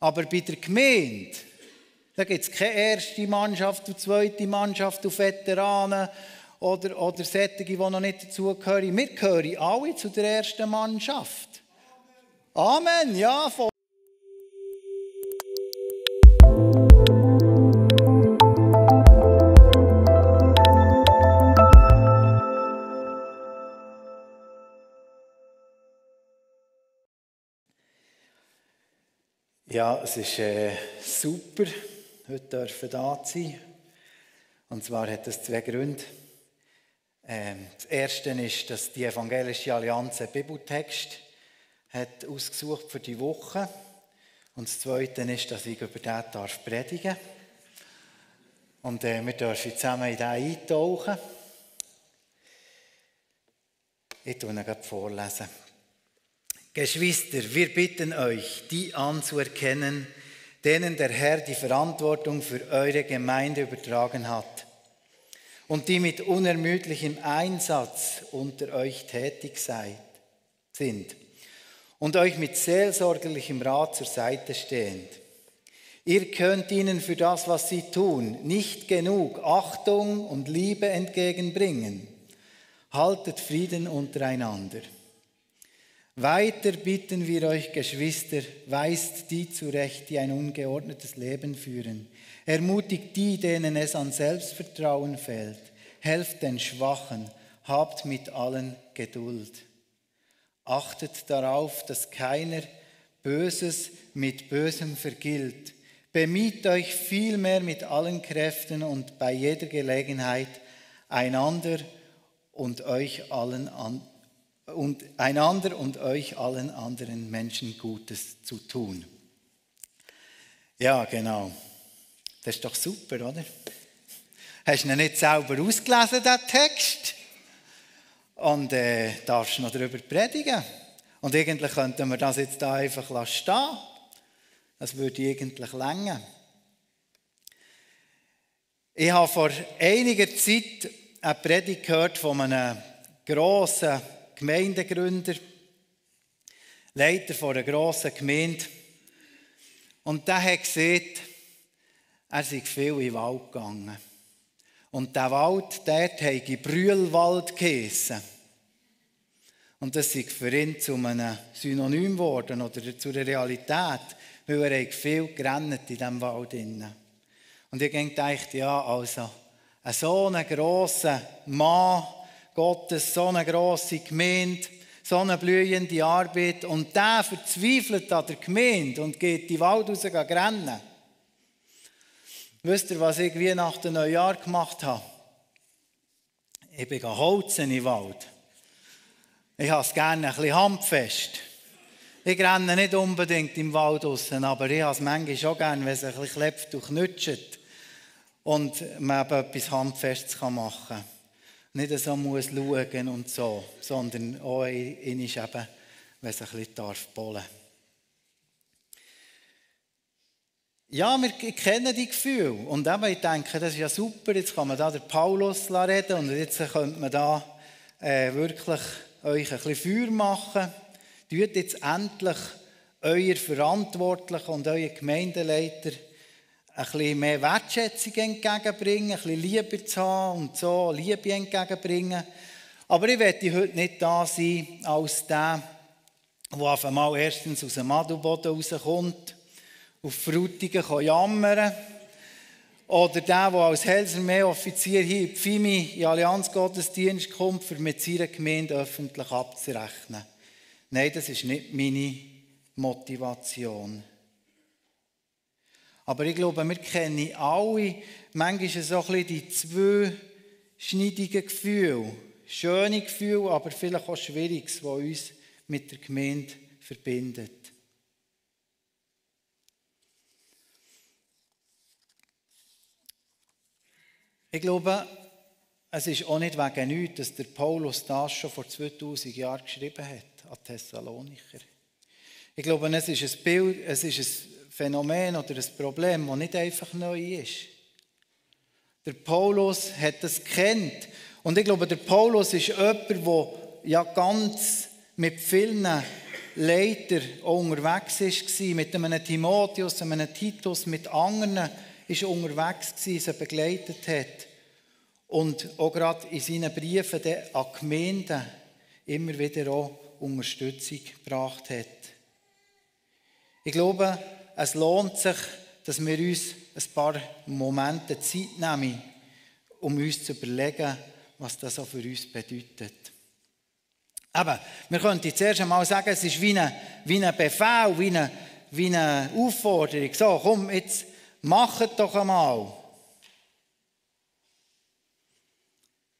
Aber bei der Gemeinde, da gibt es keine erste Mannschaft und zweite Mannschaft und Veteranen oder solche, die noch nicht dazugehören. Wir gehören alle zu der ersten Mannschaft. Amen, ja, voll. Ja, es ist super, heute dürfen da sein. Und zwar hat es zwei Gründe. Das erste ist, dass die Evangelische Allianz einen Bibeltext hat ausgesucht für die Woche. Und das zweite ist, dass ich über den predigen darf. Und wir dürfen zusammen in den eintauchen. Ich lese ihn gerade vorlesen. Geschwister, wir bitten euch, die anzuerkennen, denen der Herr die Verantwortung für eure Gemeinde übertragen hat und die mit unermüdlichem Einsatz unter euch tätig sind und euch mit seelsorgerlichem Rat zur Seite stehen. Ihr könnt ihnen für das, was sie tun, nicht genug Achtung und Liebe entgegenbringen. Haltet Frieden untereinander. Weiter bitten wir euch, Geschwister, weist die zurecht, die ein ungeordnetes Leben führen. Ermutigt die, denen es an Selbstvertrauen fehlt. Helft den Schwachen, habt mit allen Geduld. Achtet darauf, dass keiner Böses mit Bösem vergilt. Bemüht euch vielmehr mit allen Kräften und bei jeder Gelegenheit einander und euch allen anderen Menschen Gutes zu tun. Ja, genau. Das ist doch super, oder? Hast du ihn nicht selber ausgelesen, diesen Text? Und darfst noch darüber predigen. Und eigentlich könnten wir das jetzt da einfach stehen. Das würde eigentlich reichen. Ich habe vor einiger Zeit eine Predigt gehört von einem grossen Gemeindegründer, Leiter von einer grossen Gemeinde. Und der hat gesagt, er sei viel in den Wald gegangen. Und der Wald, dort habe Brühlwald geheissen. Und das ist für ihn zu einem Synonym geworden oder zu einer Realität, weil er viel gerannt in diesem Wald. Und ich dachte, ja, also, so einen grossen Mann Gottes, so eine grosse Gemeinde, so eine blühende Arbeit und der verzweifelt an der Gemeinde und geht in den Wald raus rennen. Wisst ihr, was ich Weihnachten Neujahr gemacht habe? Ich bin holzen im Wald. Ich habe es gerne ein bisschen handfest. Ich renne nicht unbedingt im Wald raus, aber ich habe es manchmal schon gerne, wenn es ein bisschen klebt und knutscht und man eben etwas Handfestes machen kann. Nicht so muss schauen und so, sondern auch ihn ist eben, wenn es ein bisschen bollen darf. Ja, wir kennen die Gefühle. Und eben, ich denke, das ist ja super, jetzt kann man da den Paulus reden und jetzt könnte man da wirklich euch ein bisschen Feuer machen. Tut jetzt endlich euer Verantwortlichen und euer Gemeindeleiter ein bisschen mehr Wertschätzung entgegenbringen, ein bisschen Liebe zu haben und so Liebe entgegenbringen. Aber ich werde heute nicht da sein als der auf einmal erstens aus dem Adelboden rauskommt, auf Frutigen jammern oder der als Heilsarmee-Offizier hier in die FIMI in Allianz-Gottesdienst kommt, um mit seiner Gemeinde öffentlich abzurechnen. Nein, das ist nicht meine Motivation. Aber ich glaube, wir kennen alle manchmal so ein bisschen die zwei schneidigen Gefühle. Schöne Gefühle, aber vielleicht auch Schwieriges, die uns mit der Gemeinde verbindet. Ich glaube, es ist auch nicht wegen nichts, dass der Paulus das schon vor 2000 Jahren geschrieben hat, an Thessalonicher. Ich glaube, es ist ein Bild, es ist ein Phänomen oder ein Problem, das nicht einfach neu ist. Der Paulus hat das gekannt. Und ich glaube, der Paulus ist jemand, der ja ganz mit vielen Leiter auch unterwegs war, mit einem Timotheus, einem Titus, mit anderen ist unterwegs gewesen, sie begleitet hat. Und auch gerade in seinen Briefen an die Gemeinden immer wieder auch Unterstützung gebracht hat. Ich glaube, es lohnt sich, dass wir uns ein paar Momente Zeit nehmen, um uns zu überlegen, was das auch für uns bedeutet. Aber wir könnten zuerst einmal sagen, es ist wie ein Befehl, wie eine Aufforderung. So, komm, jetzt macht doch einmal.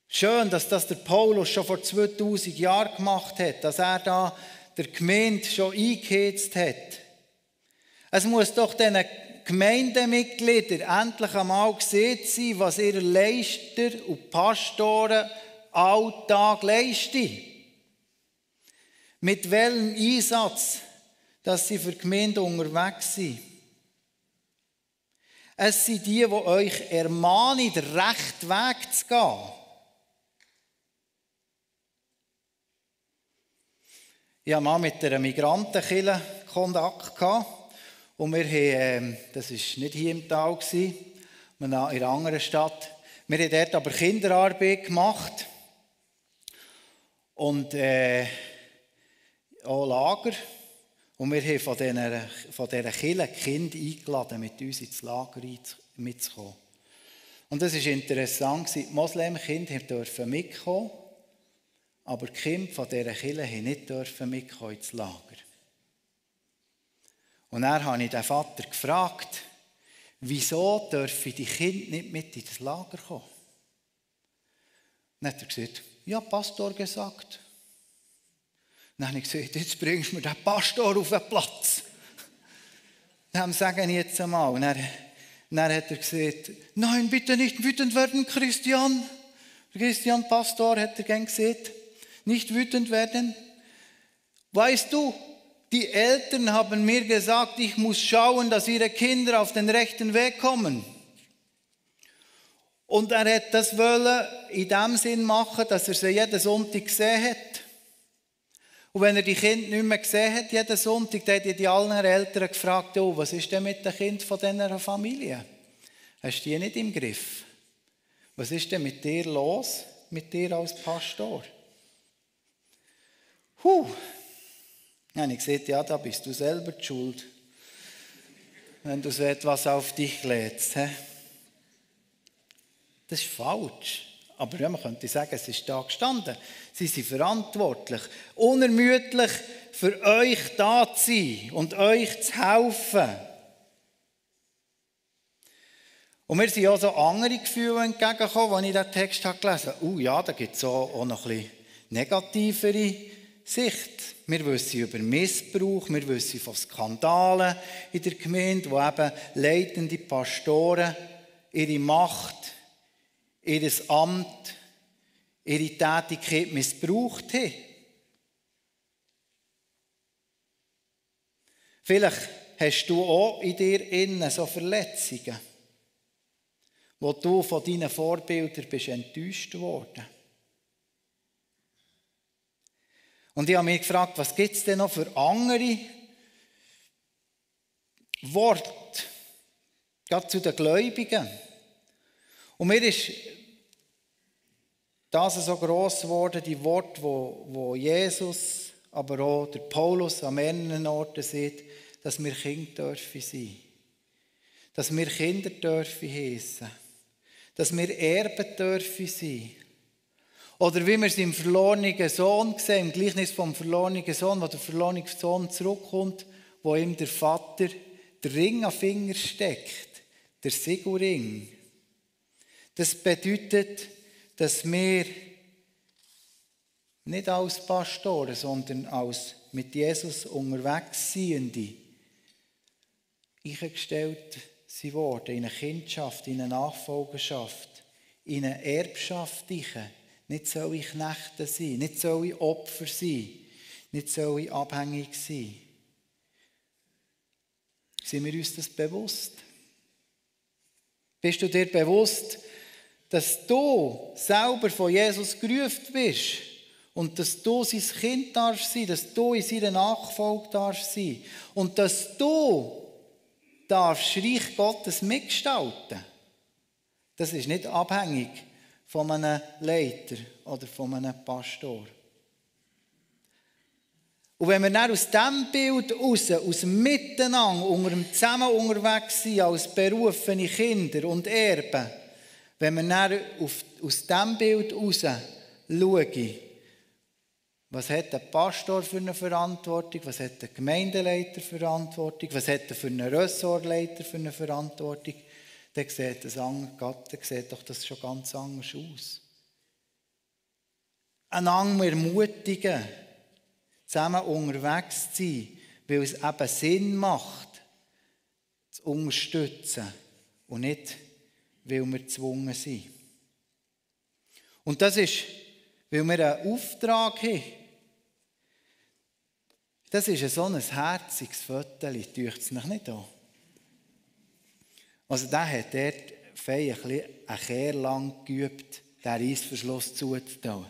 Schön, dass das der Paulus schon vor 2000 Jahren gemacht hat, dass er da der Gemeinde schon eingeheizt hat. Es muss doch diesen Gemeindemitgliedern endlich einmal gesehen sein, was ihre Leister und Pastoren alltag leisten. Mit welchem Einsatz, dass sie für die Gemeinde unterwegs sind. Es sind die euch ermahnen, den rechten Weg zu gehen. Ich hatte mal mit einer Migrantenkirche Kontakt gehabt. Und wir haben, das war nicht hier im Tal, sondern in einer anderen Stadt. Wir haben dort aber Kinderarbeit gemacht. Und auch Lager. Und wir haben von dieser Kirche Kinder eingeladen, mit uns ins Lager mitzukommen. Und das war interessant. Die Moslem-Kinder durften mitkommen. Aber die Kinder von dieser Kirche durften nicht mitkommen ins Lager. Und dann habe ich den Vater gefragt, wieso dürfen die Kinder nicht mit in das Lager kommen? Dann hat er gesagt, ja, Pastor gesagt. Dann habe ich gesagt, jetzt bringst du mir den Pastor auf den Platz. Dann sage ich jetzt einmal. Und dann hat er gesagt, nein, bitte nicht wütend werden, Christian. Christian Pastor hat er gern gesagt, nicht wütend werden. Weißt du, die Eltern haben mir gesagt, ich muss schauen, dass ihre Kinder auf den rechten Weg kommen. Und er hat das wollen in dem Sinn machen, dass er sie jeden Sonntag gesehen hat. Und wenn er die Kinder nicht mehr gesehen hat, jeden Sonntag, dann hat er die allen Eltern gefragt, oh, was ist denn mit den Kindern von dieser Familie? Hast du die nicht im Griff? Was ist denn mit dir los, mit dir als Pastor? Dann habe ich gesagt, ja, da bist du selber die Schuld, wenn du so etwas auf dich lädst. Das ist falsch. Aber ja, man könnte sagen, es ist da gestanden. Sie sind verantwortlich, unermüdlich für euch da zu sein und euch zu helfen. Und mir sind auch so andere Gefühle entgegengekommen, als ich diesen Text gelesen habe. Ja, da gibt es auch noch ein bisschen negativere Sicht. Wir wissen über Missbrauch, wir wissen von Skandalen in der Gemeinde, wo eben leitende Pastoren ihre Macht, ihr Amt, ihre Tätigkeit missbraucht haben. Vielleicht hast du auch in dir innen so Verletzungen, wo du von deinen Vorbildern bist enttäuscht worden. Und ich habe mich gefragt, was gibt es denn noch für andere Worte, gerade zu den Gläubigen. Und mir ist das so gross geworden, die Worte, wo Jesus, aber auch der Paulus an mehreren Orten sieht, dass wir Kinder dürfen sein. Dass wir Kinder dürfen heissen. Dass wir Erben dürfen sein. Oder wie wir es im verlorenen Sohn sehen, im Gleichnis vom verlorenen Sohn, wo der verlorene Sohn zurückkommt, wo ihm der Vater den Ring am Finger steckt, der Siegelring. Das bedeutet, dass wir nicht als Pastoren, sondern als mit Jesus unterwegs Seiende eingestellt worden, in eine Kindschaft, in eine Nachfolgerschaft, in eine Erbschaft. Nicht soll ich Knechte sein, nicht soll ich Opfer sein, nicht soll ich abhängig sein. Sind wir uns das bewusst? Bist du dir bewusst, dass du selber von Jesus gerufen bist Und dass du sein Kind darfst sein, dass du in seiner Nachfolge darfst sein. Und dass du darfst Reich Gottes mitgestalten. Das ist nicht abhängig von einem Leiter oder von einem Pastor. Und wenn wir dann aus diesem Bild heraus, aus dem Miteinander, unter dem Zusammen unterwegs sind, als berufene Kinder und Erben, wenn wir dann aus diesem Bild heraus schauen, was hat der Pastor für eine Verantwortung, was hat der Gemeindeleiter für eine Verantwortung, was hat er für einen Ressortleiter für eine Verantwortung, dann sieht doch das schon ganz anders aus. Einander ermutigen, zusammen unterwegs zu sein, weil es eben Sinn macht, zu unterstützen und nicht, weil wir gezwungen sind. Und das ist, weil wir einen Auftrag haben. Das ist so ein herziges Föteli, täuscht es noch nicht an. Also der hat dort fein ein Kehr lang geübt, den Reissverschluss zuzutun.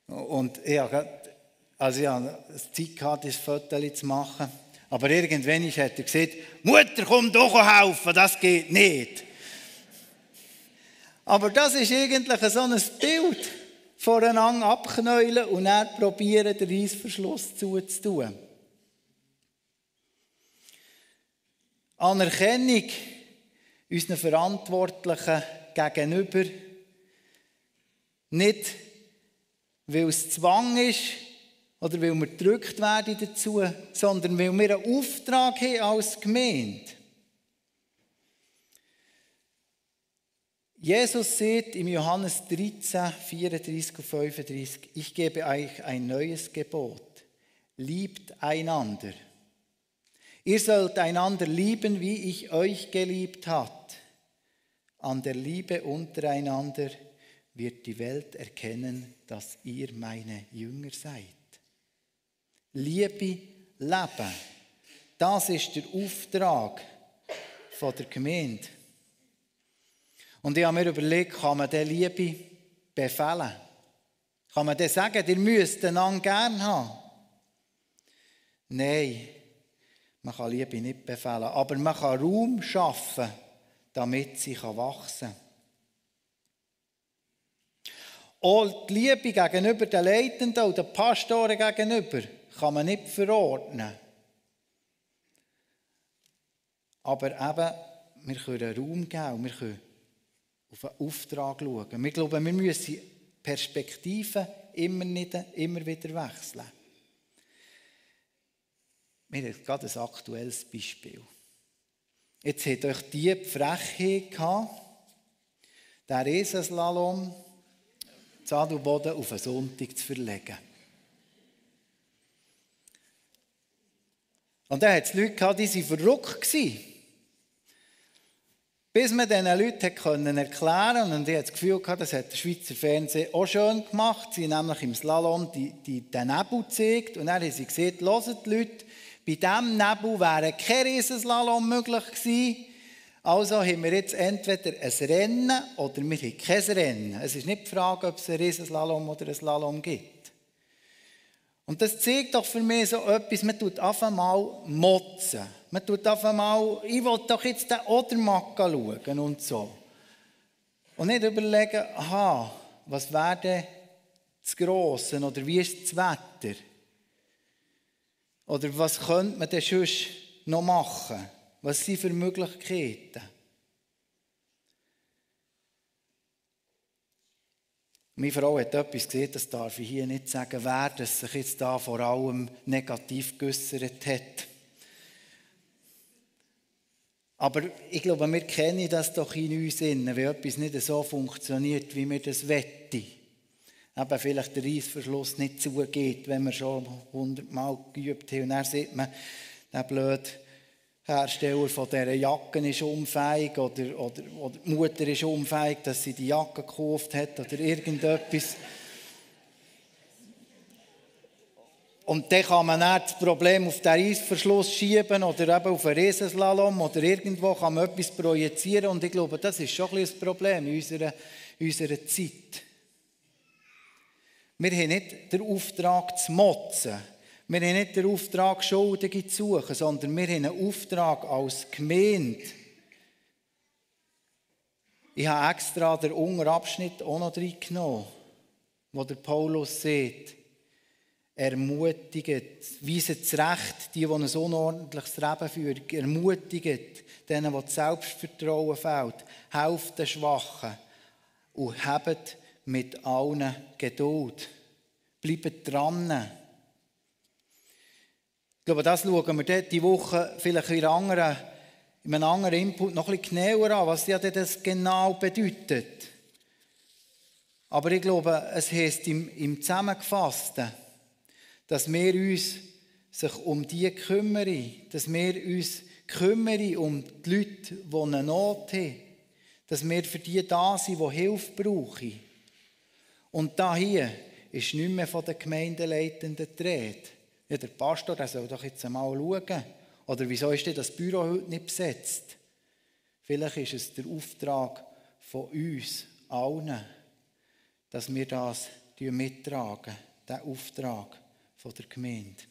Und ich hatte Zeit gehabt, das Föteli zu machen. Aber irgendwann hat er gesagt, Mutter, komm doch helfen, das geht nicht. Aber das ist eigentlich so ein Bild, voneinander abknäulen und dann probieren, den Reissverschluss zuzutun. Anerkennung unseren Verantwortlichen gegenüber, nicht weil es Zwang ist oder weil wir gedrückt werden dazu, sondern weil wir einen Auftrag haben als Gemeinde. Jesus sagt im Johannes 13, 34 und 35, ich gebe euch ein neues Gebot. Liebt einander. Ihr sollt einander lieben, wie ich euch geliebt habe. An der Liebe untereinander wird die Welt erkennen, dass ihr meine Jünger seid. Liebe, Leben. Das ist der Auftrag der Gemeinde. Und ich habe mir überlegt, kann man diese Liebe befehlen? Kann man dann sagen, ihr müsst einander gern haben? Nein, man kann Liebe nicht befehlen. Aber man kann Raum schaffen, damit sie wachsen kann. Auch die Liebe gegenüber den Leitenden und den Pastoren gegenüber kann man nicht verordnen. Aber eben, wir können Raum geben und wir können auf den Auftrag schauen. Wir glauben, wir müssen Perspektiven immer wieder wechseln. Wir haben gerade ein aktuelles Beispiel. Jetzt hat euch die Frechheit gehabt, den Riesenslalom zu Adelboden auf einen Sonntag zu verlegen. Und dann hat es Leute gehabt, die waren verrückt. Bis man diesen Leuten erklären konnte, und ich hatte das Gefühl, das hat der Schweizer Fernsehen auch schön gemacht. Sie haben nämlich im Slalom den Nebel gezeigt und dann haben sie gesagt, hört die Leute, bei diesem Nebel wäre kein Riesenslalom möglich gewesen. Also haben wir jetzt entweder ein Rennen oder wir haben kein Rennen. Es ist nicht die Frage, ob es ein Riesenslalom oder ein Slalom gibt. Und das zeigt doch für mich so etwas, man tut einfach mal motzen. Man tut einfach mal, ich will doch jetzt den Odermatt schauen und so. Und nicht überlegen, aha, was wäre denn das Grosse oder wie ist das Wetter? Oder was könnte man denn sonst noch machen? Was sind für Möglichkeiten? Meine Frau hat etwas gesehen, das darf ich hier nicht sagen, wer das sich jetzt da vor allem negativ geäussert hat. Aber ich glaube, wir kennen das doch in uns innen, wenn etwas nicht so funktioniert, wie wir das wetten. Eben vielleicht der Reissverschluss nicht zugeht, wenn wir schon 100-mal geübt haben. Und dann sieht man, der blöde Hersteller von dieser Jacke ist unfähig oder die Mutter ist unfähig, dass sie die Jacke gekauft hat oder irgendetwas. Und dann kann man dann das Problem auf den Reissverschluss schieben oder eben auf einen Riesenslalom oder irgendwo kann man etwas projizieren. Und ich glaube, das ist schon ein bisschen das Problem in unserer Zeit. Wir haben nicht den Auftrag zu motzen. Wir haben nicht den Auftrag, Schuldige zu suchen, sondern wir haben einen Auftrag als Gemeinde. Ich habe extra den Unterabschnitt auch noch reingenommen, wo der Paulus sagt, ermutigt, weiset zurecht, die ein unordentliches Leben führen, ermutigt, denen, die das Selbstvertrauen fehlt, helft den Schwachen und habt mit allen Geduld. Bleibt dran. Ich glaube, das schauen wir diese Woche vielleicht in einem anderen Input noch ein bisschen genauer an, was ja das genau bedeutet. Aber ich glaube, es heisst im Zusammengefassten, dass wir uns sich um die kümmern, dass wir uns kümmern um die Leute, die eine Not haben, dass wir für die da sind, die Hilfe brauchen. Und da hier ist nicht mehr von den Gemeindeleitenden die Rede. Ja, der Pastor, der soll doch jetzt einmal schauen. Oder wieso ist denn das Büro heute nicht besetzt? Vielleicht ist es der Auftrag von uns allen, dass wir das mittragen, den Auftrag von der Gemeinde.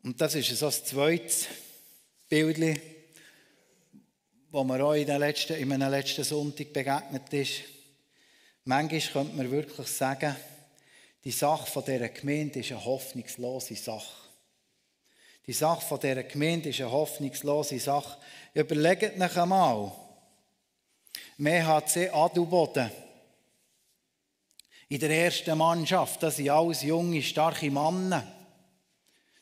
Und das ist so das zweite Bild, das mir auch in einem letzten Sonntag begegnet ist. Manchmal könnte man wirklich sagen, die Sache von dieser Gemeinde ist eine hoffnungslose Sache. Die Sache von dieser Gemeinde ist eine hoffnungslose Sache. Überlegt euch einmal. MHC Adelboden. In der ersten Mannschaft, das sind alles junge, starke Männer.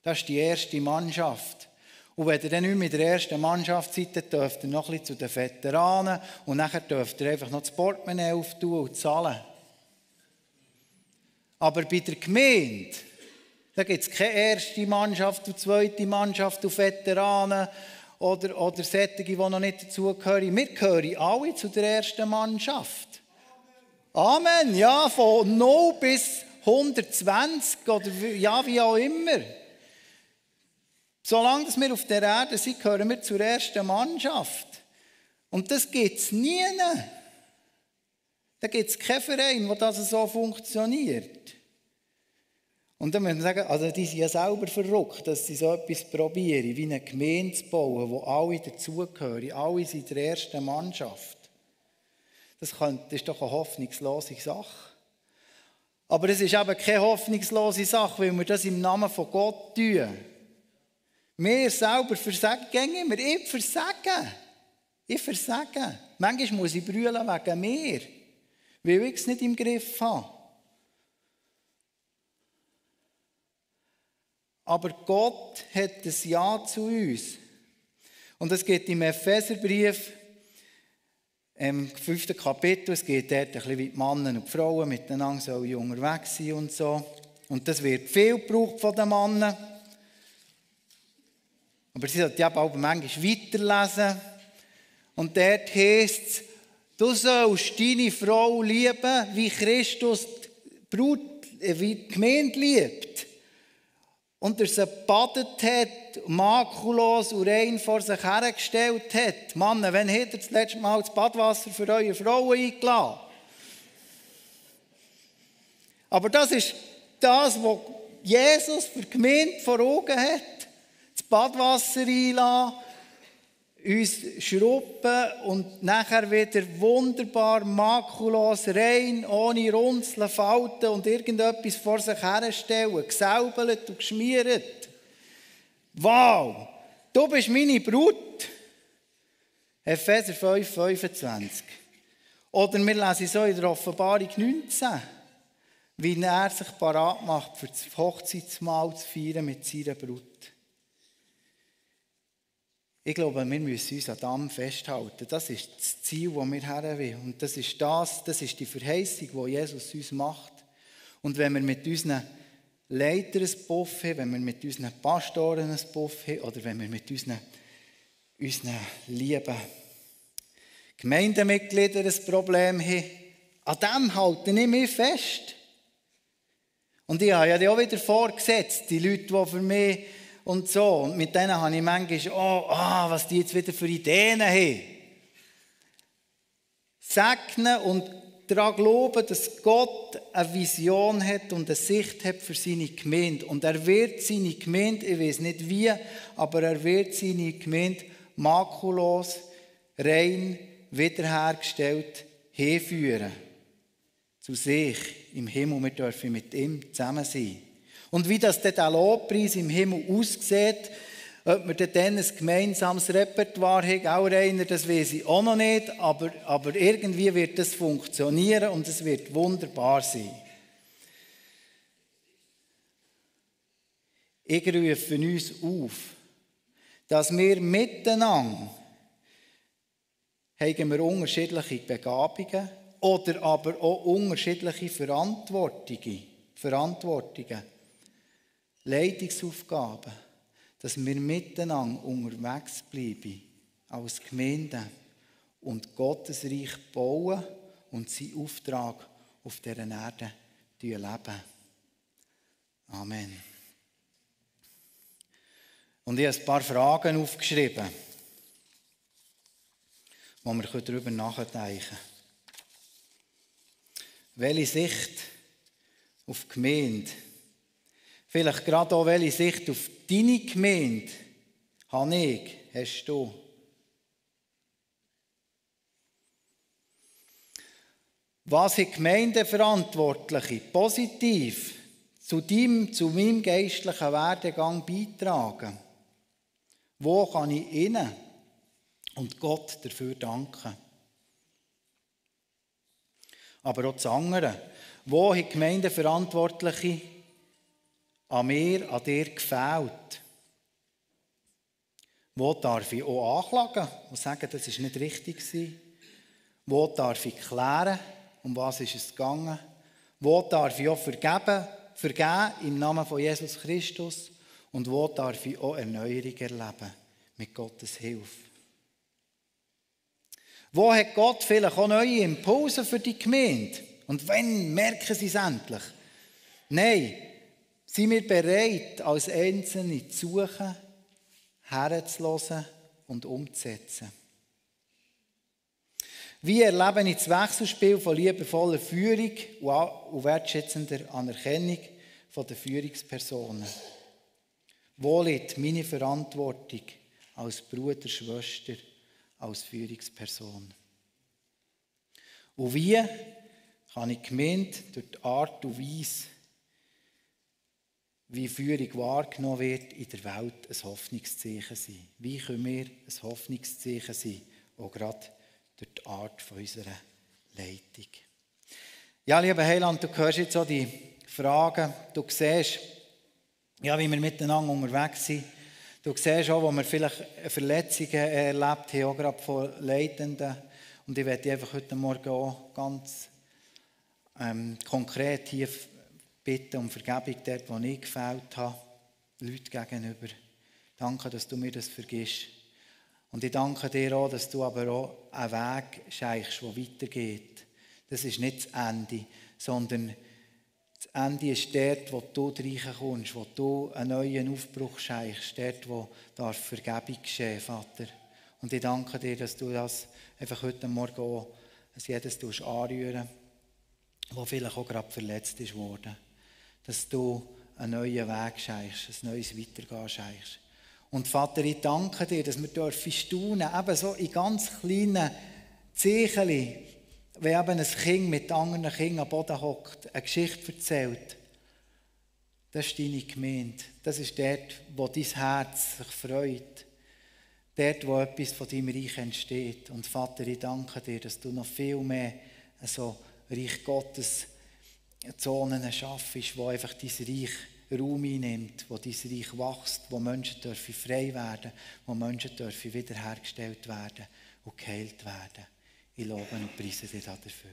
Das ist die erste Mannschaft. Und wenn ihr dann nicht mehr in der ersten Mannschaft seid, dann dürft ihr noch ein bisschen zu den Veteranen und nachher dürft ihr einfach noch das Portemonnaie auftun und zahlen. Aber bei der Gemeinde, da gibt es keine erste Mannschaft und zweite Mannschaft und Veteranen oder solche, die noch nicht dazugehören. Wir gehören alle zu der ersten Mannschaft. Amen, ja, von 0 bis 120 oder ja, wie auch immer. Solange wir auf der Erde sind, gehören wir zur ersten Mannschaft. Und das gibt es nie. Da gibt es keinen Verein, wo das so funktioniert. Und dann muss man sagen, also die sind ja selber verrückt, dass sie so etwas probieren, wie eine Gemeinde zu bauen, wo alle dazugehören. Alle sind in der ersten Mannschaft. Das ist doch eine hoffnungslose Sache. Aber es ist eben keine hoffnungslose Sache, weil wir das im Namen von Gott tun. Wir selber versagen, immer. Ich versage. Manchmal muss ich brüllen wegen mir, weil ich es nicht im Griff habe. Aber Gott hat ein Ja zu uns. Und es geht im Epheserbrief, im 5. Kapitel, es geht dort ein bisschen wie die Männer und die Frauen miteinander sollen unterwegs sein und so. Und das wird viel gebraucht von den Männern. Aber sie sollten ja auch manchmal weiterlesen. Und dort heisst es, du sollst deine Frau lieben, wie Christus wie die Gemeinde liebt. Und er sie gebadet hat, makellos und rein vor sich hergestellt hat. Männer, wann habt ihr das letzte Mal das Badwasser für eure Frauen eingeladen? Aber das ist das, was Jesus für die Gemeinde vor Augen hat. Das Badwasser einlassen, uns schrubben und nachher wieder wunderbar, makellos, rein, ohne Runzeln, Falten und irgendetwas vor sich herstellen, gesäubelt und geschmiert. Wow, du bist meine Brut. Epheser 5, 25. Oder wir lesen so in der Offenbarung 19, wie er sich parat macht, für das Hochzeitsmahl zu feiern mit seiner Brut. Ich glaube, wir müssen uns an dem festhalten. Das ist das Ziel, das wir haben wollen. Und das ist die Verheißung, die Jesus uns macht. Und wenn wir mit unseren Leitern ein Buff haben, wenn wir mit unseren Pastoren ein Buff haben, oder wenn wir mit unseren lieben Gemeindemitgliedern ein Problem haben, an dem halte ich mich fest. Und ich habe ja auch wieder vorgesetzt, die Leute, die für mich und so. Und mit denen habe ich manchmal, was die jetzt wieder für Ideen haben. segnen und daran glauben, dass Gott eine Vision hat und eine Sicht hat für seine Gemeinde. Und er wird seine Gemeinde, ich weiß nicht wie, aber er wird seine Gemeinde makellos, rein, wiederhergestellt hinführen. Zu sich im Himmel. Wir dürfen mit ihm zusammen sein. Und wie das der Lobpreis im Himmel aussieht, ob wir dann ein gemeinsames Repertoire haben, auch einer, das weiß ich auch noch nicht, aber irgendwie wird das funktionieren und es wird wunderbar sein. Ich rufe uns auf, dass wir miteinander haben wir unterschiedliche Begabungen oder aber auch unterschiedliche Verantwortungen, Leitungsaufgaben, dass wir miteinander unterwegs bleiben als Gemeinde und Gottes Reich bauen und seinen Auftrag auf dieser Erde leben. Amen. Und ich habe ein paar Fragen aufgeschrieben, wo wir darüber nachdenken können. Welche Sicht auf die Gemeinde, vielleicht gerade auch welche Sicht auf deine Gemeinde habe ich, hast du? Was haben Gemeindeverantwortliche positiv zu meinem geistlichen Werdegang beitragen? Wo kann ich ihnen und Gott dafür danken? Aber auch das andere. Wo haben Gemeindeverantwortliche an mir, an dir gefällt? Wo darf ich auch anklagen und sagen, das war nicht richtig? Wo darf ich klären, um was ist es gegangen? Wo darf ich auch vergeben im Namen von Jesus Christus? Und wo darf ich auch Erneuerung erleben mit Gottes Hilfe? Wo hat Gott vielleicht auch neue Impulse für die Gemeinde? Und wann merken sie es endlich? Nein, sind wir bereit, als Einzelne zu suchen, herzuhören und umzusetzen? Wie erlebe ich das Wechselspiel von liebevoller Führung und wertschätzender Anerkennung der Führungspersonen? Wo liegt meine Verantwortung als Bruder, Schwester, als Führungsperson? Und wie kann ich die Gemeinde durch die Art und Weise, wie Führung wahrgenommen wird, in der Welt ein Hoffnungszeichen sein? Wie können wir ein Hoffnungszeichen sein, auch gerade durch die Art von unserer Leitung? Ja, lieber Heiland, du hörst jetzt auch die Fragen, du siehst, ja, wie wir miteinander unterwegs sind. Du siehst auch, wo wir vielleicht Verletzungen erlebt haben, auch gerade von Leitenden. Und ich werde dich einfach heute Morgen auch ganz konkret hier bitten um Vergebung dort, wo ich gefällt habe, Leuten gegenüber. Danke, dass du mir das vergisst. Und ich danke dir auch, dass du aber auch einen Weg schenkst, der weitergeht. Das ist nicht das Ende, sondern das Ende ist dort, wo du reinkommst, wo du einen neuen Aufbruch schenkst, dort, wo Vergebung geschehen, Vater. Und ich danke dir, dass du das einfach heute Morgen auch als jedes anrühren, der vielleicht auch gerade verletzt ist worden. Dass du einen neuen Weg schenkst, ein neues Weitergehen schenkst. Und Vater, ich danke dir, dass wir staunen, eben so in ganz kleinen Zeichen, wenn eben ein Kind mit anderen Kindern am Boden hockt, eine Geschichte erzählt. Das ist deine Gemeinde. Das ist dort, wo dein Herz sich freut. Dort, wo etwas von deinem Reich entsteht. Und Vater, ich danke dir, dass du noch viel mehr so Reich Gottes Zonen schaffst, wo einfach dein Reich Raum einnimmt, wo dein Reich wächst, wo Menschen dürfen frei werden, wo Menschen dürfen wiederhergestellt werden und geheilt werden. Ich lobe und preise dich dafür.